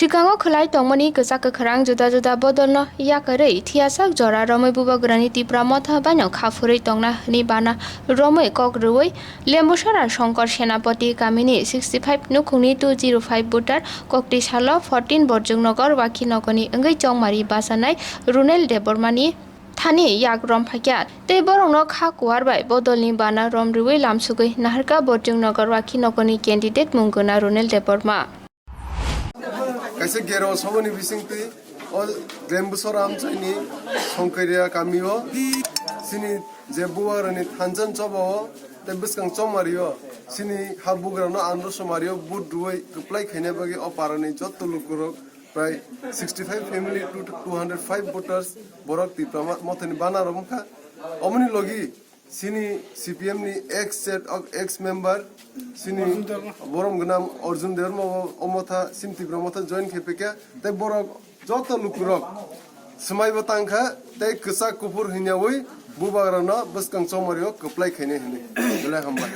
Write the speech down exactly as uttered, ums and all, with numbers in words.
Bwskango khwlai tongmani kwchak kwkhrang juda juda bodolno yakarwi thiyasak jora romwi Bubagrani Tipra Motha baino kha phurwi tongna hwnwi bana romwi kok rwui Lembusara Shankar Senapati kamini sixty five nukhungni two zero five voter kokti salo fourteen Borjuknagar Wakhinogorni wngwi chongmari bachanai Runel Debbarmani thani yak rom phaikha tei borokno kha kuwar bai bodolni bana rom rwui lamsugwi naharkha Borjuknagar Wakhinogorni candidate mung gwnang Runel Debbarma. Kaisa gero soboni bisingtwi o Lembusora amchaini Songkairia kamio chini je Bubagrani thansa chobao tei bwskang chongmario chini habugrano andro somario vote rwui kwplai khaina bagwi o parani jotto lukurok prai sixty five family to two hundred five voters borok Tipra Mothani bana romkha. Omoni logi chini C P M ni ex set of ex member chini borom gwnang Arjun Debbarma o Motha chini Tipra Motha join khe phaikha tei borok joto lukurok swmaibo tangkha tei kwchak kuphur hinyawi Bubagrano bwskang chongmario kwplai khainai hwnwi. Belai hambai.